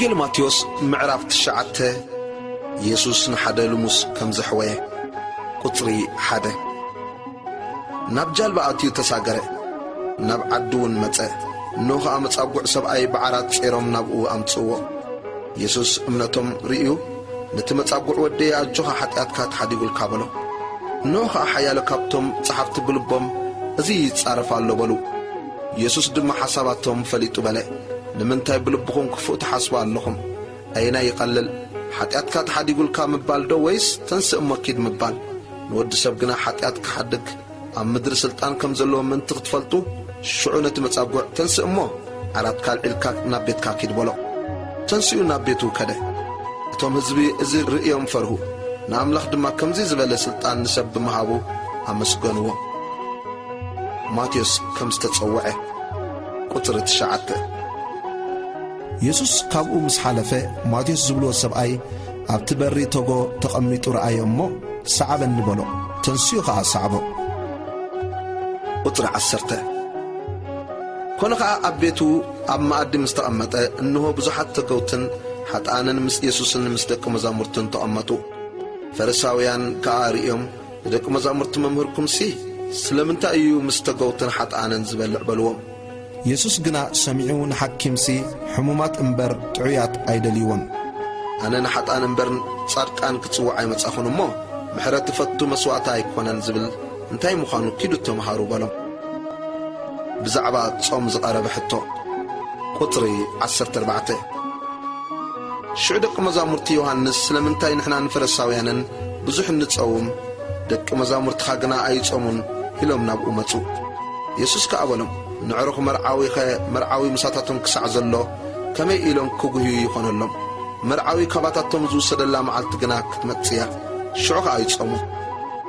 ወንጌል ማቴዎስ ምዕራፍ ትሽዓተ። የሱስ ንሓደ ልሙስ ከም ዘሕወየ። ቁጽሪ ሓደ። ናብ ጃልባ ኣትዩ ተሳገረ፣ ናብ ዓዲ እውን መጸ። እንሆ ኸኣ መጻጉዕ ሰብኣይ ብዓራት ጼሮም ናብኡ ኣምጽእዎ። የሱስ እምነቶም ርእዩ፣ ነቲ መጻጉዕ፣ "ወደየ፣ ኣጆኻ፣ ሓጢኣትካ ተሓዲጉልካ" በሎ። እንሆ ኸኣ ሓያሎ ካብቶም ጸሓፍቲ ብልቦም፣ "እዚ ይጻረፍ ኣሎ" በሉ። የሱስ ድማ ሓሳባቶም ፈሊጡ በለ፣ "ንምንታይ ብልብኹም ክፉእ ትሓስቡ ኣለኹም? ኣየናይ ይቐልል? ሓጢኣትካ ተሓዲጉልካ ምባል ዶ ወይስ ተንስእ እሞ ኪድ ምባል? ንወዲ ሰብ ግና ሓጢኣት ክሓድግ ኣብ ምድሪ ስልጣን ከም ዘለዎ ምእንቲ ክትፈልጡ፣ ሽዑ ነቲ መጻጉዕ፣ 'ተንስእ እሞ ዓራትካ ኣልዒልካ ናብ ቤትካ ኪድ' በሎ። ተንሲኡ ናብ ቤቱ ከደ። እቶም ህዝቢ እዚ ርእዮም ፈርሁ፣ ንኣምላኽ ድማ ከምዚ ዝበለ ስልጣን ንሰብ ብምሃቡ ኣመስገንዎ። ማቴዎስ ከም ዝተጸውዐ። ቁጽሪ ትሽዓተ። የሱስ ካብኡ ምስ ሓለፈ፣ ማቴዎስ ዝብልዎ ሰብኣይ ኣብቲ በሪ ቶጎ ተቐሚጡ ረኣዮ እሞ፣ "ሰዓበኒ" በሎ። ተንሲኡ ኸኣ ሰዓቦ። ቁጽሪ ዓሰርተ። ኮነ ኸኣ ኣብ ቤቱ ኣብ መኣዲ ምስ ተቐመጠ፣ እንሆ ብዙሓት ተገውትን ሓጥኣንን ምስ የሱስን ምስ ደቂ መዛሙርቱን ተቐመጡ። ፈሪሳውያን ከኣ ርእዮም፣ ንደቂ መዛሙርቲ፣ "መምህርኩምሲ ስለምንታይ እዩ ምስ ተገውትን ሓጥኣንን ዝበልዕ?" በልዎም። የሱስ ግና ሰሚዑ ንሓኪምሲ ሕሙማት እምበር ጥዑያት ኣይደልይዎን። "ኣነ ንሓጥኣን እምበር ጻድቃን ክጽውዕ ኣይመጻኹን እሞ፣ ምሕረት እፈቱ መስዋእቲ ኣይኮነን ዝብል እንታይ ምዃኑ ኪዱ ተምሃሩ" በሎም። ብዛዕባ ጾም ዝቐረበ ሕቶ። ቁጽሪ ዓሰርተ ኣርባዕተ። ሽዑ ደቂ መዛሙርቲ ዮሃንስ፣ "ስለምንታይ ንሕናን ፈሪሳውያንን ብዙሕ እንጸውም፣ ደቂ መዛሙርትኻ ግና ኣይጾሙን?" ኢሎም ናብኡ መጹ። የሱስ ከኣ በሎም፣ "ንዕሩኽ መርዓዊኸ መርዓዊ ምሳታቶም ክሳዕ ዘሎ፣ ከመይ ኢሎም ክጉህዩ ይኾነሎም? መርዓዊ ካባታቶም ዝውሰደላ መዓልቲ ግና ክትመጽእ እያ፣ ሽዑ ኸኣ ይጾሙ።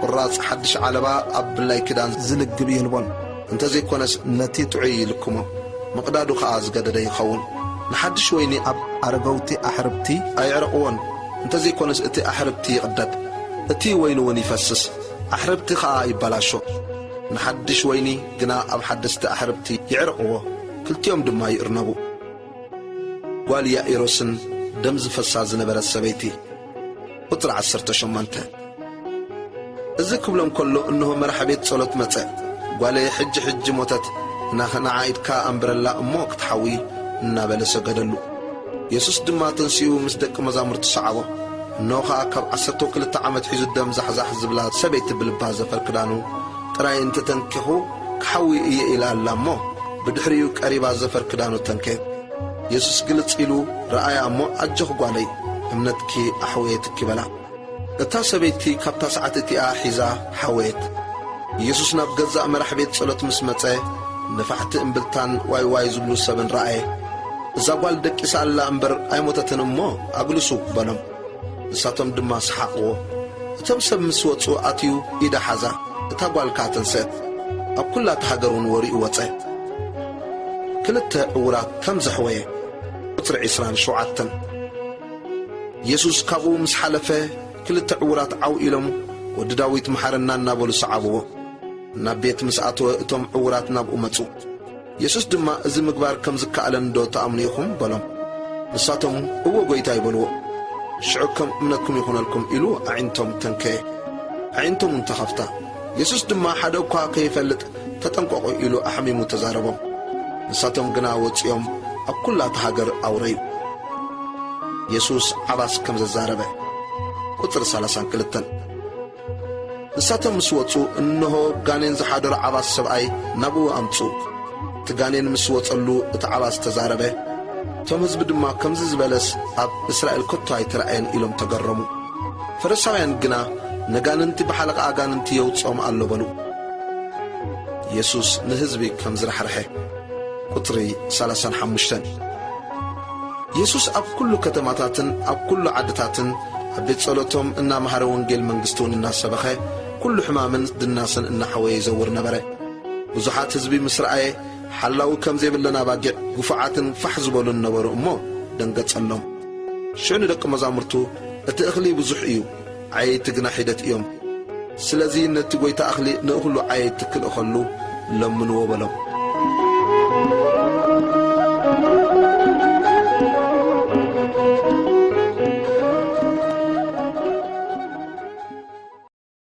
ቁራጽ ሓድሽ ዓለባ ኣብ ብላይ ክዳን ዝልግብ የልቦን፣ እንተ ዘይኮነስ ነቲ ጥዑይ ይልክሞ፣ ምቕዳዱ ኸኣ ዝገደደ ይኸውን። ንሓድሽ ወይኒ ኣብ ኣረገውቲ ኣሕርብቲ ኣየዕርቕዎን፣ እንተ ዘይኮነስ እቲ ኣሕርብቲ ይቕደድ፣ እቲ ወይኒ እውን ይፈስስ፣ ኣሕርብቲ ኸኣ ይበላሾ። ንሓድሽ ወይኒ ግና ኣብ ሓደስቲ ኣሕርብቲ የዕርቕዎ፣ ክልቲኦም ድማ ይእርነቡ።" ጓል ያኢሮስን ደም ዝፈሳ ዝነበረት ሰበይቲ። ቁጽሪ ዓሰርተ ሸሞንተ። እዚ ክብሎም ከሎ፣ እንሆ መራሕ ቤት ጸሎት መጸ። "ጓለይ ሕጂ ሕጂ ሞተት፣ ናኸ ንዓ ኢድካ ኣንብረላ እሞ ክትሓዊ" እናበለ ሰገደሉ። የሱስ ድማ ተንሲኡ ምስ ደቂ መዛሙርቱ ሰዓቦ። እንሆ ኸኣ ካብ ዓሰርተ ክልተ ዓመት ሒዙ ደም ዛሕዛሕ ዝብላ ሰበይቲ ብልባ ዘፈር ክዳኑ ጥራይ እንተተንኪኹ ክሓዊ እየ ኢላ ኣላ እሞ፣ ብድሕሪኡ ቀሪባ ዘፈር ክዳኑ ተንከየት። የሱስ ግልጽ ኢሉ ረኣያ እሞ፣ "ኣጆኺ ጓለይ፣ እምነትኪ ኣሕወየትኪ" በላ። እታ ሰበይቲ ካብታ ሰዓት እቲኣ ሒዛ ሓወየት። የሱስ ናብ ገዛእ መራሕ ቤት ጸሎት ምስ መጸ፣ ነፋሕቲ እምብልታን ዋይ ዋይ ዝብሉ ሰብን ረኣየ። "እዛ ጓል ደቂሳ ኣላ እምበር ኣይሞተትን እሞ፣ ኣግልሱ" በሎም። ንሳቶም ድማ ሰሓቕዎ። እቶም ሰብ ምስ ወጹ ኣትዩ ኢዳ ሓዛ፣ እታ ጓል ከኣ ተንስአት። ኣብ ኵላ እታ ሃገር እውን ወሬኡ ወጸ። ክልተ ዕዉራት ከም ዘሕወየ። ቁጽሪ ዒስራን ሸውዓተን። የሱስ ካብኡ ምስ ሓለፈ፣ ክልተ ዕዉራት ዓው ኢሎም፣ "ወዲ ዳዊት መሓረና" እናበሉ ሰዓብዎ። ናብ ቤት ምስ ኣተወ፣ እቶም ዕዉራት ናብኡ መጹ። የሱስ ድማ፣ "እዚ ምግባር ከም ዝከኣለኒ ዶ ትኣምኑ ኢኹም?" በሎም። ንሳቶም፣ "እወ፣ ጐይታ" ይበልዎ። ሽዑ፣ "ከም እምነትኩም ይኹነልኩም" ኢሉ ኣዒንቶም ተንከየ። ኣዒንቶም እውን ተኸፍታ። የሱስ ድማ፣ "ሓደ እኳ ከይፈልጥ ተጠንቀቑ" ኢሉ ኣሕሚሙ ተዛረቦም። ንሳቶም ግና ወጺኦም ኣብ ኵላ እታ ሃገር ኣውረዩ። የሱስ ዓባስ ከም ዘዛረበ። ቁጽሪ ሰላሳን ክልተን። ንሳቶም ምስ ወጹ፣ እንሆ፣ ጋኔን ዝሓደሮ ዓባስ ሰብኣይ ናብኡ ኣምጽኡ። እቲ ጋኔን ምስ ወጸሉ፣ እቲ ዓባስ ተዛረበ። እቶም ህዝቢ ድማ፣ "ከምዚ ዝበለስ ኣብ እስራኤል ከቶ ኣይተራእየን" ኢሎም ተገረሙ። ፈሪሳውያን ግና፣ "ነጋንንቲ ብሓለቓ ኣጋንንቲ የውጽኦም ኣሎ" በሉ። የሱስ ንህዝቢ ከም ዝራሕርሐ። ቁጽሪ ሰላሳን ሓሙሽተን። የሱስ ኣብ ኩሉ ከተማታትን ኣብ ኩሉ ዓድታትን ኣብ ቤት ጸሎቶም እናመሃረ፣ ወንጌል መንግስቲ እውን እናሰበኸ፣ ኩሉ ሕማምን ድናስን እናሓወየ ይዘውር ነበረ። ብዙሓት ህዝቢ ምስ ረኣየ፣ ሓላዊ ከም ዘይብለን ኣባጊዕ፣ ግፉዓትን ፋሕ ዝበሉን ነበሩ እሞ ደንገጸሎም። ሽዑ ንደቂ መዛሙርቱ፣ "እቲ እኽሊ ብዙሕ እዩ፣ ዓየይቲ ግና ሒደት እዮም። ስለዚ ነቲ ጐይታ እኽሊ ንእኽሉ ዓየይቲ ክልእኸሉ ለምንዎ" በሎም።